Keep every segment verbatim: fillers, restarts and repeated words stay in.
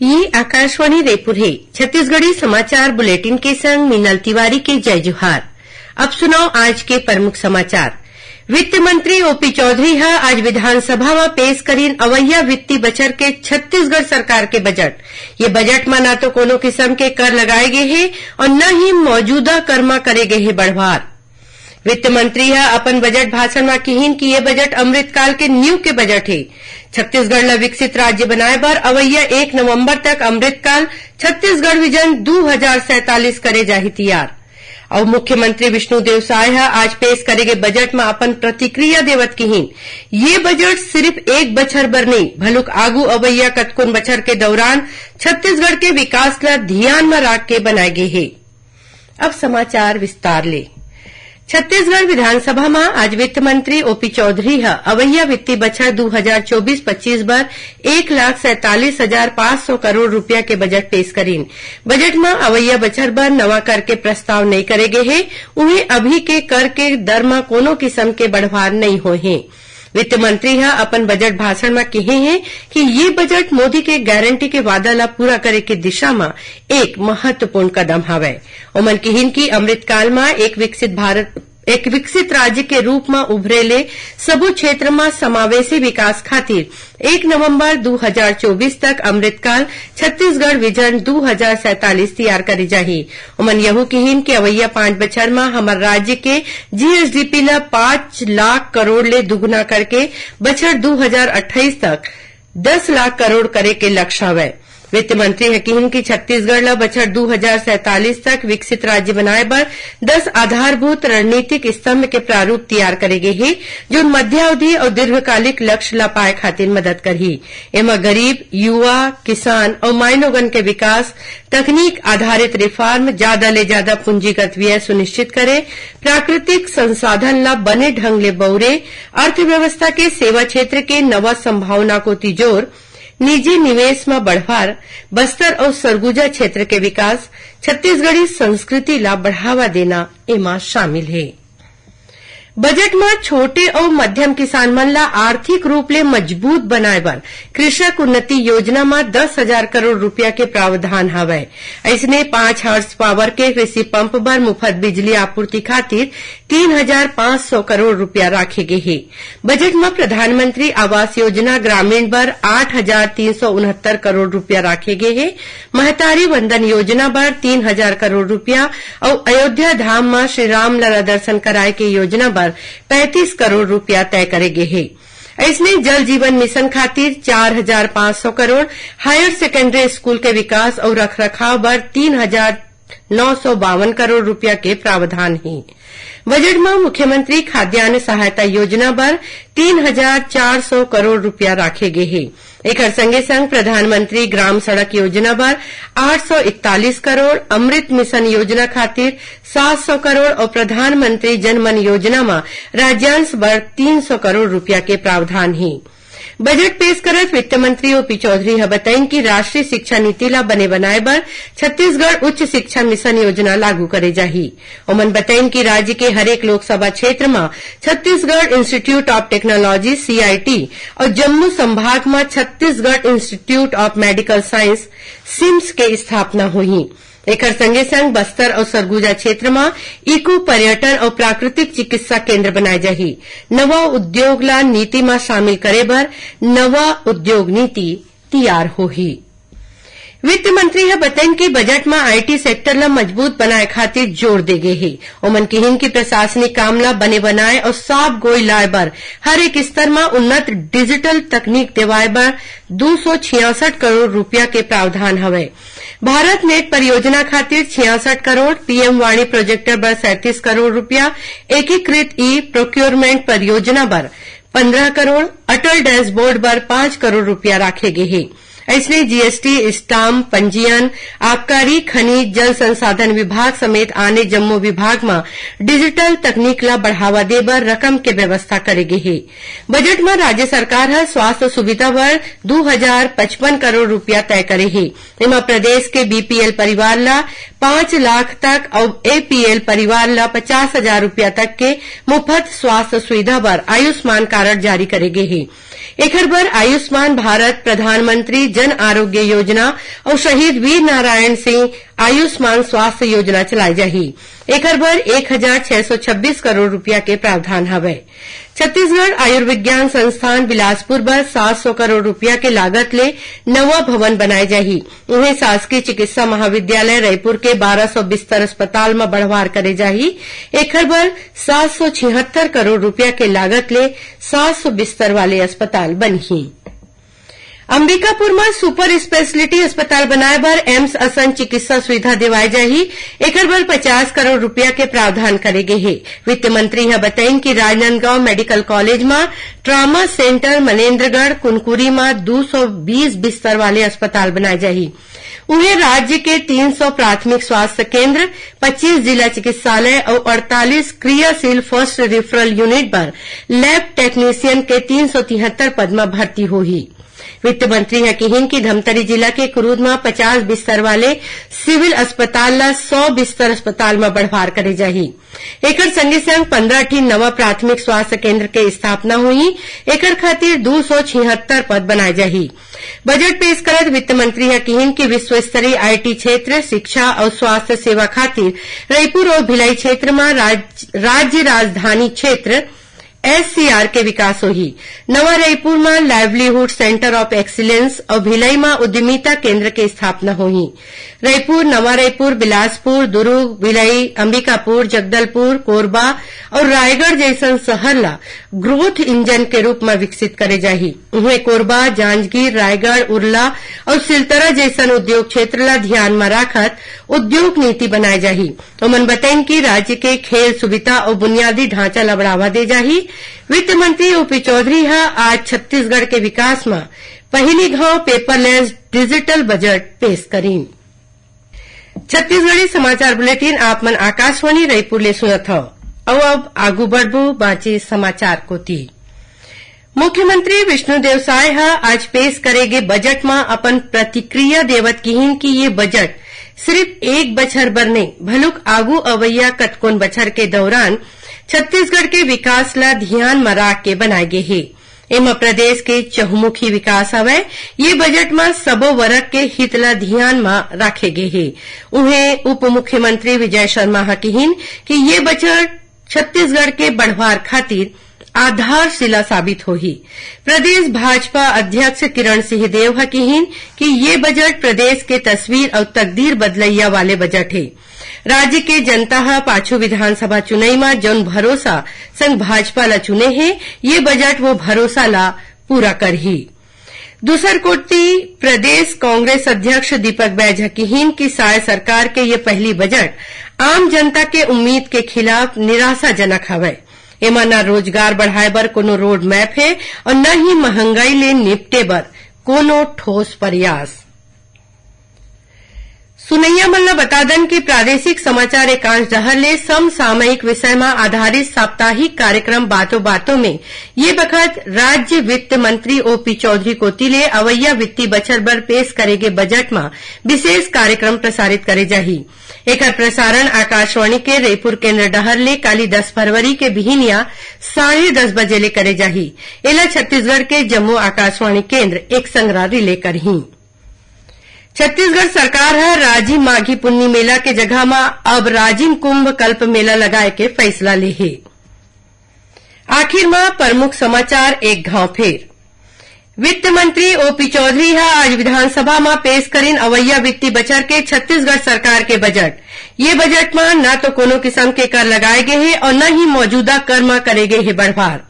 ये आकाशवाणी रायपुर हे। छत्तीसगढ़ी समाचार बुलेटिन के संग मीनल तिवारी के जय जोहार। अब सुनव आज के प्रमुख समाचार। वित्त मंत्री ओपी चौधरी ह आज विधानसभा म पेश करिन अवइया वित्तीय बछर के छत्तीसगढ़ सरकार के बजट। ये बजट म न तो कोनो किसम के कर लगाए गे हे अउ न ही मौजूदा कर म करे गे हे बढ़वार। वित्त मंत्री ह अपन बजट भाषण म किहिन कि ये बजट अमृतकाल के नींव के बजट हे। छत्तीसगढ़ ल विकसित राज्य बनाए बर अवइया एक नवंबर तक अमृतकाल छत्तीसगढ़ विजन दू हजार सैंतालीस करे जाही तियार। अउ मुख्यमंत्री विष्णुदेव साय ह आज पेश करे गे बजट म अपन प्रतिक्रिया देवत किहिन, ये बजट सिरिफ एक बछर बर नइ, भलुक आगू अवइया कतकोन बछर के दौरान छत्तीसगढ़ के विकास ल धियान म राख के बनाए गे हे। अब समाचार विस्तार ले। छत्तीसगढ़ विधानसभा म आज वित्त मंत्री ओपी चौधरी ह अवइया वित्तीय बछर दू हजार चौबीस पच्चीस बर एक लाख सैंतालीस हजार पांच सौ करोड़ रुपया के बजट पेश करिन। बजट म अवइया बछर बर नवा कर के प्रस्ताव नइ करे गे हे, उहें अभी के कर के दर म कोनो किसम के बढ़वार नइ होए हे। वित्त मंत्री ह अपन बजट भाषण म किहे हे कि ये बजट मोदी के गारंटी के वादा ल पूरा करे के दिशा म एक महत्वपूर्ण कदम हवय। ओमन किहिन कि अमृतकाल म एक विकसित भारत, एक विकसित राज्य के रूप म उभरे ले सबो क्षेत्र म समावेशी विकास खातिर एक नवंबर दू हजार चौबीस तक अमृतकाल छत्तीसगढ़ विजन दू हजार सैंतालीस तियार करे जाही। ओमन यहू किहिन कि अवइया पांच बछर म हमर राज्य के जीएसडीपी ल पांच लाख करोड़ ले दुगुना करके बछर दू हजार अट्ठाईस तक दस लाख करोड़ करे के लक्ष्य हवय। वित्त मंत्री ह किहिन कि छत्तीसगढ़ ल बछर दू हजार सैंतालीस तक विकसित राज्य बनाए बर दस आधारभूत रणनीतिक स्तंभ के प्रारूप तियार करे गे हे, जोन मध्यावधि अउ दीर्घकालिक लक्ष्य ल पाए खातिर मदद करही। एमा गरीब, युवा, किसान अउ माइलोगन के विकास, तकनीक आधारित रिफॉर्म, जादा ले जादा पूंजीगत व्यय सुनिश्चित करे, प्राकृतिक संसाधन ल बने ढंग ले बउरे, अर्थव्यवस्था के सेवा क्षेत्र के नवा संभावना कोति जोर, निजी निवेश म बढ़वार, बस्तर अउ सरगुजा क्षेत्र के विकास, छत्तीसगढ़ी संस्कृति ल बढ़ावा देना एमा शामिल हे। बजट म छोटे अउ मध्यम किसान मन ल आर्थिक रूप ले मजबूत बनाए बर कृषक उन्नति योजना म दस हजार करोड़ रुपया के प्रावधान हवय। अइसने पांच horse power के कृषि पंप बर मुफ्त बिजली आपूर्ति खातिर तीन हजार पांच सौ करोड़ रुपया राखे गे हे। बजट म प्रधानमंत्री आवास योजना ग्रामीण बर आठ हजार तीन सौ उनहत्तर करोड़ रुपया राखे गे हे। महतारी वंदन योजना बर तीन हजार करोड़ रुपया अउ अयोध्या धाम म श्री रामलला दर्शन कराए के योजना बर पैंतीस करोड़ रुपया तय करे गे हे। अइसने जल जीवन मिशन खातिर चार हजार पांच सौ करोड़, हायर सेकेंडरी स्कूल के विकास अउ रखरखाव बर तीन हजार नौ सौ बावन करोड़ रुपया के प्रावधान हे। बजट म मुख्यमंत्री खाद्यान्न सहायता योजना बर तीन हजार चार सौ करोड़ रुपया राखे गे हे। एकर संगे संग प्रधानमंत्री ग्राम सड़क योजना बर आठ सौ इकतालीस करोड़, अमृत मिशन योजना खातिर सात सौ करोड़ अउ प्रधानमंत्री जनमन योजना म राज्यांश बर तीन सौ करोड़ रुपया के प्रावधान हे। बजट पेश करत वित्त मंत्री ओपी चौधरी ह बताइन कि राष्ट्रीय शिक्षा नीति ला बने बनाए बर छत्तीसगढ़ उच्च शिक्षा मिशन योजना लागू करे जाही। ओमन बताइन कि राज्य के हरेक लोकसभा क्षेत्र म Chhattisgarh Institute of Technology, CIT, अउ जम्मू संभाग म Chhattisgarh Institute of Medical Science, CIMS, के स्थापना होही। एकर संगे संग बस्तर अउ सरगुजा क्षेत्र म इको पर्यटन अउ प्राकृतिक चिकित्सा केंद्र बनाए जाही। नवा उद्योग ला नीति म शामिल करे बर नवा उद्योग नीति तियार होही। वित्त मंत्री ह बतइन कि बजट म आईटी सेक्टर ल मजबूत बनाए खातिर जोर दे गे हे। ओमन किहिन कि प्रशासनिक काम ल बने बनाए अउ साफ गोई लाए बर हर एक स्तर म उन्नत डिजिटल तकनीक देवाए बर दू सौ छियासठ करोड़ रुपया के प्रावधान हवय। भारत नेट परियोजना खातिर छियासठ करोड़, पीएम वाणी प्रोजेक्टर बर सैंतीस करोड़ रुपया, एकीकृत ई प्रोक्योरमेंट परियोजना बर पंद्रह करोड़, अटल डैशबोर्ड बर पांच करोड़ रुपया राखे गे हे। अइसने जीएसटी, स्टाम्प, पंजीयन, आबकारी, खनिज, जल संसाधन विभाग समेत आने जम्मो विभाग म डिजिटल तकनीक ला बढ़ावा दे बर रकम के व्यवस्था करे गे हे। बजट म राज्य सरकार ह स्वास्थ्य सुविधा बर दू हजार पचपन करोड़ रुपया तय करे हे। एमा प्रदेश के बीपीएल परिवार ला पांच लाख तक अउ एपीएल परिवार ल पचास हजार रुपया तक के मुफ्त स्वास्थ्य सुविधा बर आयुष्मान कारड जारी करे गे हे। एखर बर आयुष्मान भारत, प्रधानमंत्री जन आरोग्य योजना अउ शहीद वीर नारायण सिंह आयुष्मान स्वास्थ्य योजना चलाए जाही। एखर बर एक हजार छह सौ छब्बीस करोड़ रुपया के प्रावधान हवय। छत्तीसगढ़ आयुर्विज्ञान संस्थान बिलासपुर बर सात सौ करोड़ रुपया के लागत ले नवा भवन बनाए जाही। उहें, शासकीय चिकित्सा महाविद्यालय रायपुर के बारह सौ बिस्तर अस्पताल म बढ़वार करे जाही। एखर बर सात सौ छिहत्तर करोड़ रुपया के लागत ले सात सौ बिस्तर वाले अस्पताल बनही। अंबिकापुर म सुपर स्पेशलिटी अस्पताल बनाए बर एम्स असन चिकित्सा सुविधा देवाए जाही। एकर बर पचास करोड़ रुपया के प्रावधान करे गे हे। वित्त मंत्री ह बतइन कि राजनांदगांव मेडिकल कॉलेज म ट्रामा सेंटर, मनेन्द्रगढ़, कुनकुरी म दू सौ बीस बिस्तर वाले अस्पताल बनाए जाही। उहें, राज्य के तीन सौ प्राथमिक स्वास्थ्य केंद्र, पच्चीस जिला चिकित्सालय अउ अड़तालीस क्रियाशील फर्स्ट रेफरल यूनिट बर लैब टेक्नीशियन के तीन सौ तिहत्तर पद म भर्ती होही। वित्त मंत्री ह किहिन कि धमतरी जिला के कुरूद म पचास बिस्तर वाले सिविल अस्पताल ल सौ बिस्तर अस्पताल म बढ़वार करे जाही। एकर संगे संग पन्द्रह ठी नवा प्राथमिक स्वास्थ्य केंद्र के स्थापना होही। एकर खातिर दू सौ छिहत्तर पद बनाए जाही। बजट पेश करत वित्त मंत्री ह किहिन कि विश्व स्तरीय आईटी क्षेत्र, शिक्षा अउ स्वास्थ्य सेवा खातिर रईपुर अउ भिलाई क्षेत्र म राज-, राज्य राजधानी क्षेत्र, एससीआर, के विकास होही। नवा रईपुर म लाइवलीहुड सेंटर ऑफ एक्सीलेंस अउ भिलाई म उद्यमिता केंद्र के स्थापना होही। रईपुर, नवा रईपुर, बिलासपुर, दुरूग, भिलाई, अंबिकापुर, जगदलपुर, कोरबा अउ रायगढ़ जइसन शहर ल ग्रोथ इंजन के रूप म विकसित करे जाही। उहें, कोरबा, जांजगीर, रायगढ़, उरला अउ सिलतरा जइसन उद्योग क्षेत्र ल धियान म राखत उद्योग नीति बनाए जाही। ओमन बतइन कि राज्य के खेल सुविधा अउ बुनियादी ढांचा ल बढ़ावा दे जाही। वित्त मंत्री ओपी चौधरी ह आज छत्तीसगढ़ के विकास म पहिली घांव पेपरलेस डिजिटल बजट पेश करीन। छत्तीसगढ़ी समाचार बुलेटिन आप मन आकाशवाणी रईपुर ले सुनत हव। अउ अब आगू बढ़बो बांचे समाचार कोति। मुख्यमंत्री विष्णुदेव साय ह आज पेश करे गे बजट म अपन प्रतिक्रिया देवत किहिन कि ये बजट सिर्फ एक बछर बर नइ, भलुक आगू अवइया कतकोन बछर के दौरान छत्तीसगढ़ के विकास ल धियान म राख के बनाए गे हे। एमा प्रदेश के चहुमुखी विकास हवय। ये बजट म सबो वर्ग के हित ल धियान म राखे गे हे। उहें, उप मुख्यमंत्री विजय शर्मा ह किहिन कि ये बजट छत्तीसगढ़ के बढ़वार खातिर आधारशिला साबित होही। प्रदेश भाजपा अध्यक्ष किरण सिंह देव ह किहिन कि ये बजट प्रदेश के तस्वीर अउ तकदीर बदलइया वाले बजट हे। राज्य के जनता ह पाछू विधानसभा चुनई म जउन भरोसा संग भाजपा ल चुने हे, ये बजट वो भरोसा ल पूरा करही। दूसर कोति, प्रदेश कांग्रेस अध्यक्ष दीपक बैज ह किहिन कि साय सरकार के ये पहिली बजट आम जनता के उम्मीद के खिलाफ निराशाजनक हवय। एमा न रोजगार बढ़ाए बर कोनो रोड मैप हे अउ न ही महंगाई ले निपटे बर कोनो ठोस प्रयास। सुनइया मन ल बता दन कि प्रादेशिक समाचार एकांश डहर ले समसामयिक विषय म आधारित साप्ताहिक कार्यक्रम बातों बातों में ये बखत राज्य वित्त मंत्री ओपी चौधरी कोति ले अवइया वित्तीय बछर बर पेश करे गे बजट म विशेष कार्यक्रम प्रसारित करे जाही। एकर प्रसारण आकाशवाणी के रईपुर केंद्र डहर ले काली दस फरवरी के बिहिनिया साढ़े दस बजे ले करे जाही। एला छत्तीसगढ़ के जम्मो आकाशवाणी केंद्र एक संगरा रिले करही। छत्तीसगढ़ सरकार ह राजिम माघी पुन्नी मेला के जगह म अब राजिम कुंभ कल्प मेला लगाए के फैसला ले हे। आखिर म प्रमुख समाचार एक घांव फेर। वित्त मंत्री ओपी चौधरी ह आज विधानसभा म पेश करिन अवइया वित्तीय बछर के छत्तीसगढ़ सरकार के बजट। ये बजट म न तो कोनो किसम के कर लगाए गे हे अउ न ही मौजूदा कर म करे गे हे बढ़वार।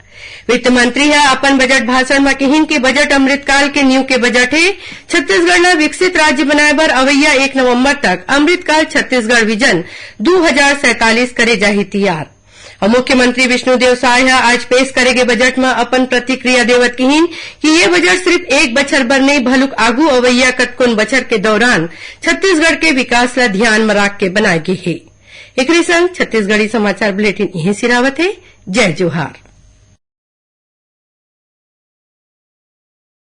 वित्त मंत्री ह अपन बजट भाषण म किहिन कि बजट अमृतकाल के नींव के बजट हे। छत्तीसगढ़ ल विकसित राज्य बनाए बर अवइया एक नवंबर तक अमृतकाल छत्तीसगढ़ विजन दू हजार सैंतालीस करे जाही तियार। अउ मुख्यमंत्री विष्णुदेव साय ह आज पेश करे गे बजट म अपन प्रतिक्रिया देवत किहिन कि ये बजट सिर्फ एक बछर बर नइ, भलुक आगू अवइया कतकोन बछर के दौरान छत्तीसगढ़ के विकास ल धियान म राख के बनाए गे हे। एकरे संग छत्तीसगढ़ी समाचार बुलेटिन इहें सिरावत हे। जय जोहार।